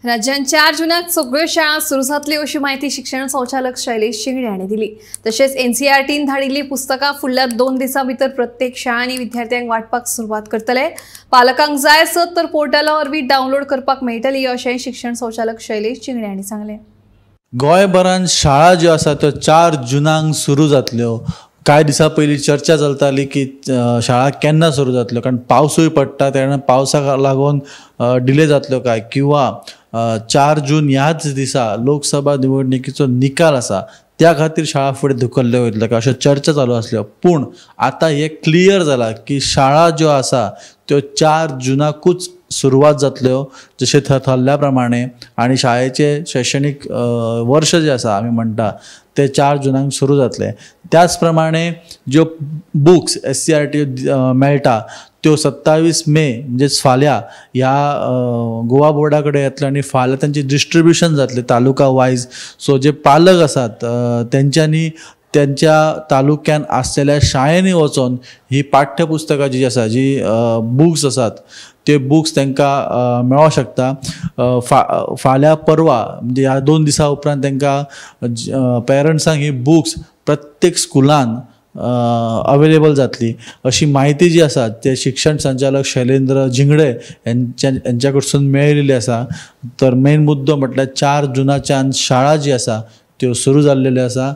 राज्यात 4 जूनाक सगळ्यो शाळा सुरू जातल्यो अशी म्हायती शिक्षण संचालक शैलेश शिंगणे हांणी दिली. तशेंच एनसीईआरटीन धाडिल्ली पुस्तकां फुडल्या 2 दिसां भितर प्रत्येक शाळांनी विद्यार्थ्यांक वांटपाक सुरवात करतले. पालकांक जाय आसत तर पोर्टला वरवीं डावनलोड करपाक मेळटली अशें शिक्षण संचालक शैलेश शिंगणे हांणी सांगलें. गोंयभरान शाळा ज्यो आसा त्यो 4 जूनाक सुरू जातल्यो. कांय दिसां पयलीं चर्चा चलताली की शाळा केन्ना सुरू जातल्यो, कारण पावसूय पडटा, त्या कारणान पावसाक लागून डिले जातल्यो काय, किंवा 4 जून ह्याच दिसा लोकसभा निवडणुकीचो निकाल आसा त्या खातीर शाळा फुडें धुकल्ल्यो वयतल्यो काय अश्यो चर्चा चालू आसल्यो. पूण आतां हें क्लियर जालां की शाळा ज्यो आसा त्यो 4 जुनाकूच सुरवात जातल्यो जशें थरल्या प्रमाणे, आनी शाळेचें शैक्षणीक वर्ष जें आसा आमी म्हणटा तें 4 जुनाक सुरू जातलें. त्याच प्रमाणे ज्यो बुक्स SCERT मेळटा त्यो 27 मे म्हणजेच फाल्यां ह्या गोवा बोर्डा कडेन येतल्यो आनी फाल्यां तांचें डिस्ट्रिब्युशन जातलें तालुका वायज. सो जे पालक आसात तेंच्यांनी त्यांच्या तालुक्यान आसलेल्या शाळेंनी वचोन ही पाठ्यपुस्तकां जी आसा, जी बुक्स आसात ते बुक्स तांकां मेळोंक शकता. फाल्यां परवा म्हणजे ह्या 2 दिसां उपरांत तांकां पेरंट्सांक ही बुक्स प्रत्येक स्कुलान अवेलेबल जातली अशी म्हायती जी आसा ते शिक्षण संचालक शैलेंद्र झिंगडे यांच्या कडसून मेळिल्ली आसा. तर मेन मुद्दो म्हटल्यार 4 जुनाच्यान शाळा जी आसा त्यो सुरू जाल्लेल्यो आसा.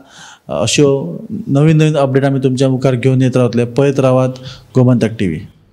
अश्यो नवीन नवीन अपडेट आमी तुमच्या मुखार घेवन येत रावतले. पळयत रावात गोमंतक टीव्ही.